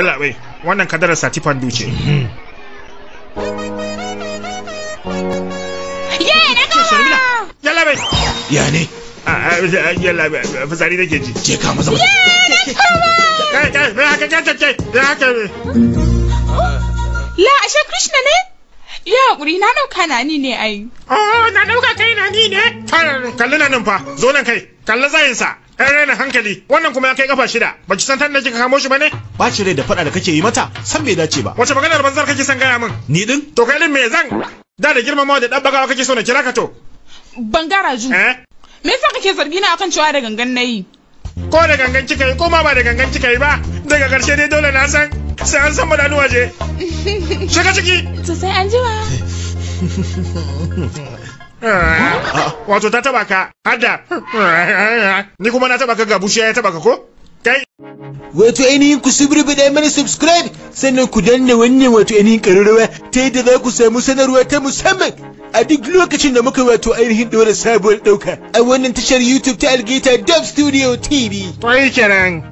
Labai, wannan kadarar satifan duce. Yalla bai. Ya ne? Yalla bai, fitsari nake ji. Je ka maza maza. Kai kai, me haka kai kai kai, haka. La, ashe Krishna ne? Ya haƙuri, na ɗauka na ni ne ai. Oh, na ɗauka kai na ni ne? Kalli na nan fa, zo nan kai, kalli zayinsa. Ɗan raina hankali, wannan kuma ya kai kafa 6. Baki san tanda kika kamo shi ba ne? Bacin rai da faɗa da kake yi mata, san bai dace ba. Wace maganar banzar kake son gaya min? Ni din? To kai din me zan? Da da girmamawa da ɗabbagawa kake so na kira ka to? Ban garaju. Eh? Me yasa kake zargi na akan cewa da gangan nayi? Ko da gangan kika yi ko ma ba da gangan kika yi ba, daga ƙarshe dai dole na san sai an san madanu waje. Shiga ciki. To sai an jima. Wato ta taba ka, hadda. Ni kuma na taba ka ga bushiya ya taba ka ko? Kai. Wato ainihin ku subrubida mana subscribe sannan ku danna wannan wato ainihin ƙararrawa ta yadda za ku samu sanarwa ta musamman a duk lokacin da muka wato ainihin ɗora sabuwar ɗauka a wannan tashar YouTube ta Algaita Dub Studio TV. To yi kenan.